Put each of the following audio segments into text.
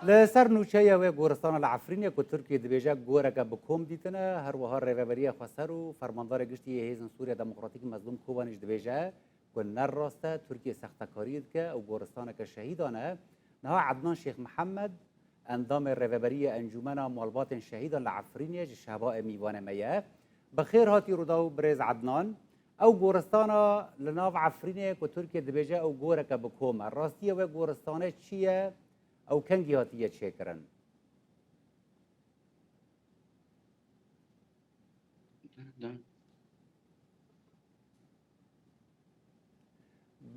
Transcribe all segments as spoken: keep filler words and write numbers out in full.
Li ser nûçeya wê goristana li Efrînê ku Tirkiye dibêje goreke bi kom dîtine, her wiha Rêveberiya Xweser û Fermandarê Giştî yê Hêzên Sûriya Demokratîk Mezlûm Kobanî jî dibêje ku ne rast e, Tirkiye sextekariyê dike û goristaneke şehîdan e. Niha Ednan Şêx Mihemed, endamê Rêveberiya Encûmena Malbatên Şehîdan li Efrînê, ji şehbayê mîvanê me ye. Bi xêr hatî Rûdaw birêz Ednan. Ew goristana li nav Efrînê ku Tirkiye dibêje ew goreke bi kom e. Rastiya wê goristanê çi ye? Ew kengî hatiye çêkirin?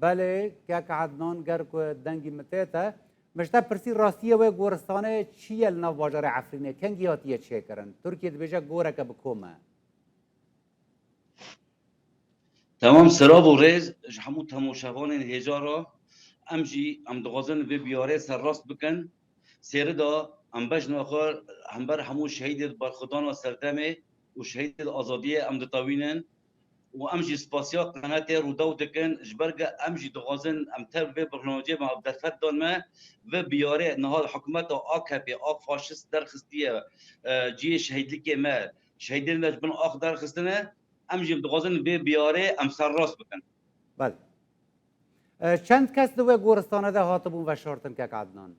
Belê, kek Ednan, ger ku dengî min tê te, min ji te pirsî rastiya wê goristanê çi ye li nav bajarê Efrînê? Kengî hatiye çêkirin? Tirkiye dibêje goreke bi kom e. Temam, selav û rêz ji hemû temaşevanên hêja re. Em jî em dixwazin vê biyarê serrast bikin. Sêrida em bejna xwe hember hemû şehîdê berxwedana serdemê û şehîdê azadiyê em ditewînin û em jî spasiya qenatê Rûdaw dikin, ji ber ku em jî dixwazin em tev vê birnamecê me derfet dan me, vê biyarê niha hikûmeta A K P, a faşist derxistiye, e, cihê şehîdlikê me, şehîdên me ji bin ax derxistine, em jî dixwazin vê biyarê em serrast bikin. Belê. E, çend kes di wê goristane de hatibûn veşartin, kek Ednan?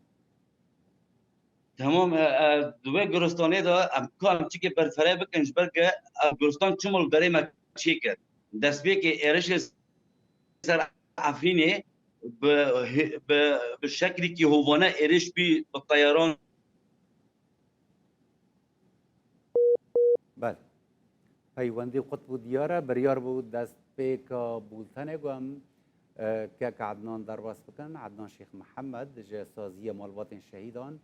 Temam, e, e, di wê goristanê de em ka em çikê berfireh bikin, ji ber ku ev goristan çima li derê me çêkir? Destpêkê êrişê ser Efrînê bi, bi, bi şeklekî hovane êriş bî bi teyaran. Belê. Peywendî qut bû diyar e, biryar bû destpêka bultenê ku em, e, kek Ednan derbas bikin. Ednan Şêx Mihemed ji Saziya Malbatên Şehîdan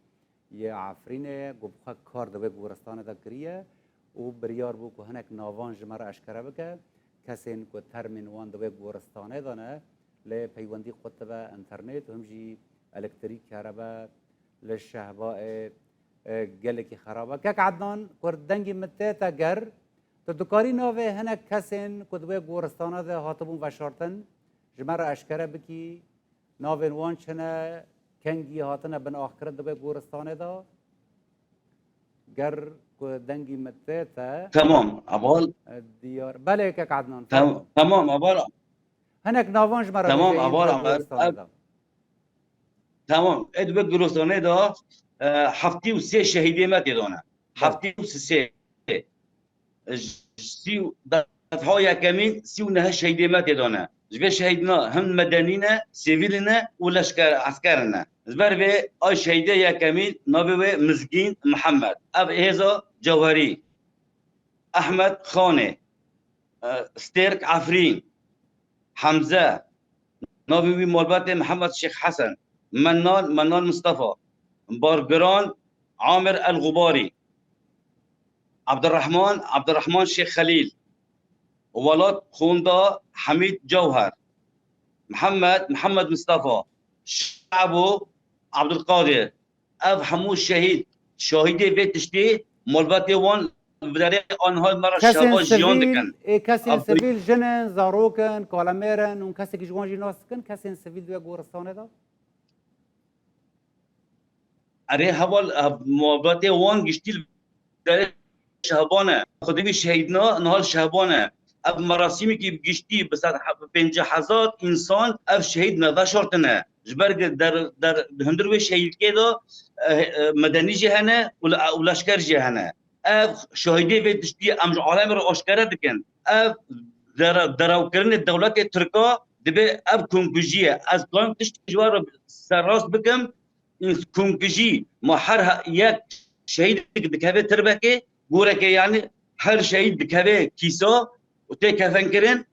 yê Efrînê ku bi xwe kar di wê goristanê de kiriye û biryar bû ku hinek navan ji me re eşkere bike. Kesên ku termên wan di wê goristanê de ne, lê peywendî qut dibe, înternet û him jî elektrîk, kerebe li şehbayê, e, gelekî xerab e. Kek Ednan, ku dengî min tê te ger, tu dikarî navê hinek kesên ku di wê goristana de hatibûn veşartin, ji me re eşkere bikî? Navên wan çi ne? Kengî hatine binaxkirin di wê goristanê de? Ger ku dengî min tê te. Temam, heval. E, diyar. Belê, kek Ednan, Tem-, fermo. Temam, heval. Hinek navan ji me re bêje, heval, di wê goristanê de. Temam. Ê di wê goristanê de, e, heftê û sê şehîdê me tê de ne. Belê. Heftê û sê. Ji sî û, defa yekemîn sî û neh şehîdê me tê de ne. Ji vê şehîdina hin medenî ne, sivîl ne û leşker, esker ne. Ji ber vê ay şehîdê yekemîn navê wê Mizgîn Mihemed. Ev hêza Cewherî, Ehmed Xanê, e, Stêrk Efrîn, Hemze, navê wî malbatê Mihemed Şêx Hesen, Mennan, Mennan Mistefa, Bargiran, Amir El Xubarî, Abdurrahman, Abdurrahman Şêx Xelîl, Welat Xonda, Hemîd Cewher, Mihemed, Mihemed Mistefa, Şebo, Abdulqadir. Ev hemû şehîd, şahidê vê tiştê, malbatê wan bi derê anha me re şeva jiyan dikin. Ê, kesên sivîl, jin in, zarok in, kalemêr in, hûn kesekî ji wan jî nas dikin, kesên sivîl di wê goristanê de? Erê heval, ev muhabbetê wan giştî li derê şehban e. Xwedî wî şehîdna niha li şehban e. Ev merasîmekî bi giştî bi sed, bi pêncî hezar însan ev şehîd me veşartine. Ji ber der, der, di hundir wê şehîdkê de, eh, eh, medenî jî hene û le-, û leşker jî hene. Ev şahidê vê tiştî em ji alemê re aşkere dikin. Ev dere-, derewkirinê dewletê Tirka dibe ev komkujî ye. Ez karim tiştê ji we re serrast bikim, komkujî ma her he-, yek şehîdek dikeve tirbekê, gorekê, yanî her şehîd dikeve kîsa û tê kefenkirin.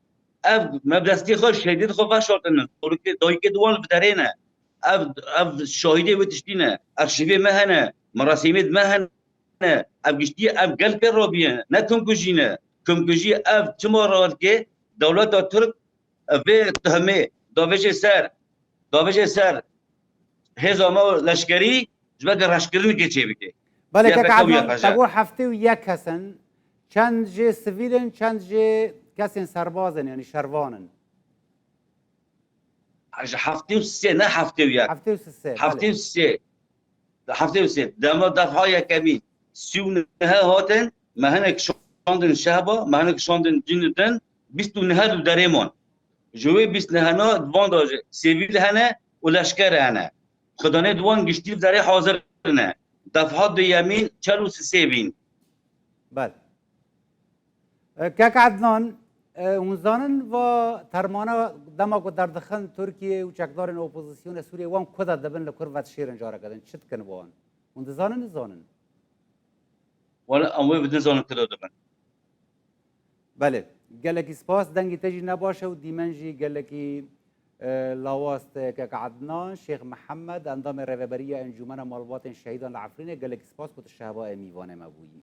Ev me bi destê xwe şehîdê xwe veşartine. Dayikê, dayikê di wan li derê ne. Ev, ev şahidê wê tiştî ne. Arşîvê me hene. Merasîmê di me hene. Ev giştî ev gel pê rabiye. Ne komkujî ne. Komkujî ev çima radike? Dewleta Tirk vê tuhmê davêjê ser, davêjê ser hêza me leşkerî ji ber reşkirinekê çêbike. Belê, kek Ednan, te got heftê û yek kes in. Çend jê sivîl in, çend jê kesên serbaz in, yanî şervan in? Ji heftê û sê, ne heftê û yek. Heftê û sê, belê. Heftê û sê. Heftê û sê. Dema defa yekemîn sî û neh hatin, me hinek şandin şehba, me hinek şandin cin din, bîst û neh li derê man. Ji wê bîst nehena di van de jî sivîl hene û leşker hene. Xidanê di wan giştî li derê hazir ne. Defa duyemîn çel û sisê bîn. Bel. E, Kek Ednan, e, hûn zanin va termana dema ku derdixin Tirkiye û çekdarên opozisyonê Sûriyê wan ku de dibin li kur vedişêrin careke din. Çi dikin wan? Hûn dizanin, nizanin? Wala em wê nizanin ku de dibin. Belê. Gelekî spas. Dengî te jî ne baş e û dîmen jî gelekî, e, lawaz te. Kek Ednan Şêx Mihemed, endamê Rêveberiya Encûmena Malbatên Şehîdan li Efrînê, gelekî spas ku tu şehba ê mîvanê me bûyî.